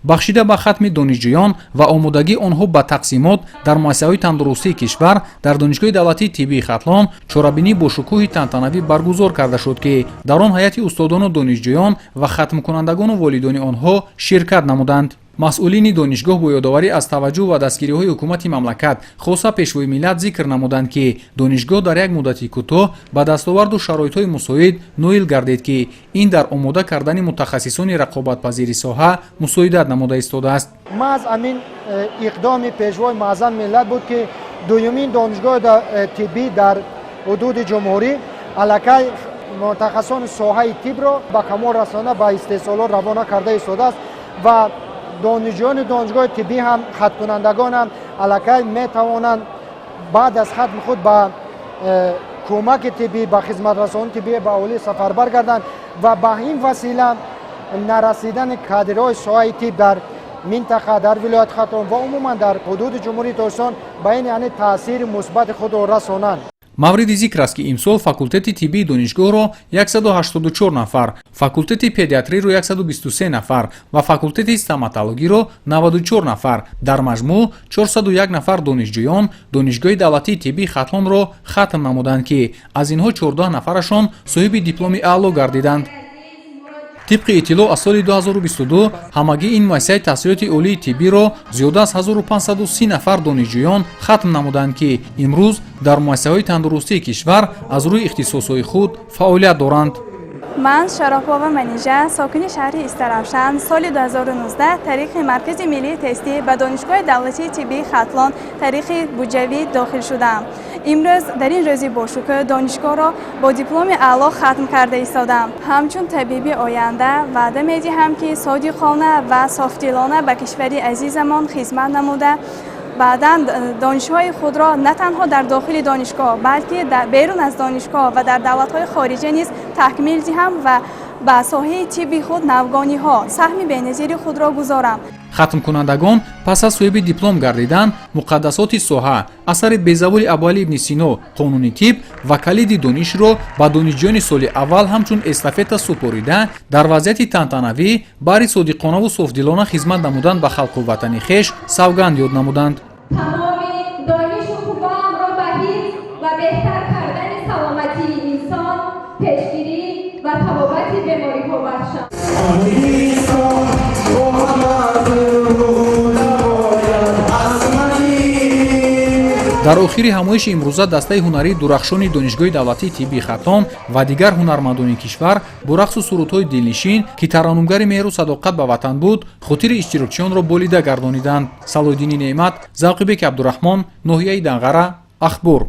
Бахшида ба хатми донишҷӯён ва омодагии онҳо ба тақсимот дар муассисаҳои тандурустии кишвар, дар Донишгоҳи давлатии тиббии Хатлон чорабинӣ бо шукӯҳи тантанавӣ баргузор карда шуд, ки дар он ҳайати устодону донишҷӯён ва хатмкунандагону волидони онҳо ширкат намуданд. Масъулини донишгоҳ бо ёдоварӣ аз таваҷҷӯҳ ва дастгириҳои ҳукумати мамлакат, хоса Пешвои миллат, зикр намуданд, ки донишгоҳ дар як муддати кӯтоҳ ба дастоварду шароитҳои мусоид ноил гардид, ки ин дар омода кардани мутахассисони рақобатпазири соҳа мусоидат намуда истодааст. Маҳз ҳамин иқдоми Пешвои муаззами миллат буд, ки дуюмин донишгоҳи тиббӣ дар ҳудуди ҷумҳурӣ аллакай мутахассисони соҳаи тибро ба камол расонда, ба истеҳсолот равона карда истодааст ва донишҷӯёни донишгоҳи тиббӣ ҳам, хатмкунандагон ҳам аллакай метавонанд баъд аз хатми худ ба кӯмаки тиббӣ, ба хизматрасонии тиббӣ ба аҳолӣ сафарбар гарданд ва ба ин васила нарасидани кадрҳои соҳаи тиб дар минтақа, дар вилояти Хатлон ва умуман дар ҳудуди Ҷумҳурии Тоҷикистон ба ин яъне таъсири мусбати худро расонанд. Мавриди зикр аст, ки имсол факултети тиббии донишгоҳро 184 нафар, факултети педиатриро 123 нафар ва факултети стоматологиро 94 нафар, дар маҷмӯъ 401 нафар донишҷӯён Донишгоҳи давлатии тиббии Хатлонро хатм намуданд, ки аз инҳо 14 нафарашон соҳиби дипломи аъло гардиданд. Тибқи иттилоъ, аз соли 2022 ҳамагӣ ин муассисаи таҳсилоти олии тиббиро зиёда аз 1530 нафар донишҷӯён хатм намуданд, ки имрӯз дар муассисаҳои тандурустии кишвар аз рӯи ихтисосҳои худ фаъолият доранд. Ман Шаропова Манижа, сокини шаҳри Истаравшан, соли 2019 тариқи Маркази миллии тестӣ ба Донишгоҳи давлатии тиббии Хатлон тариқи буҷавӣ дохил шудам. Имрӯз дар ин рӯзи бошукӯҳ донишгоҳро бо дипломи аъло хатм карда истодам. Ҳамчун табиби оянда ваъда медиҳам, ки содиқона ва софдилона ба кишвари азизамон хизмат намуда, баъдан донишҳои худро на танҳо дар дохили донишгоҳ, балки берун аз донишгоҳ ва дар давлатҳои хориҷа низ такмил диҳам ва ба соҳаи тибби худ навгониҳо, саҳми беназири худро гузорам. Хатмкунандагон пас аз соҳиби диплом гардидан муқаддасоти соҳа, асари безаволи Абуалӣ ибни Сино «Қонуни тиб» ва калиди донишро ба донишҷӯёни соли аввал ҳамчун эстафета супорида, дар вазъияти тантанавӣ баҳри содиқонаву софдилона хизмат намудан ба халқу ватани хеш савганд ёд намуданд. Тамоми донишу қувваамро ба ҳифз ва беҳтар кардани саломатии инсон, пешгирӣ ва табобати бемориҳо бахшам. Тоҷикистон бо ҳама дуру аз мани. Дар охири ҳамоиши имрӯза дастаи ҳунарии дурахшони Донишгоҳи давлатии тиббии Хатлон ва дигар ҳунармандони кишвар бо рақсу сурудҳои дилнишин, ки тараннумгари меҳру садоқат ба ватан буд, хотири иштирокчиёнро болида гардониданд. Салоҳиддини Неъмат, Завқибеки Абдураҳмон, ноҳияи Данғара, Ахбор.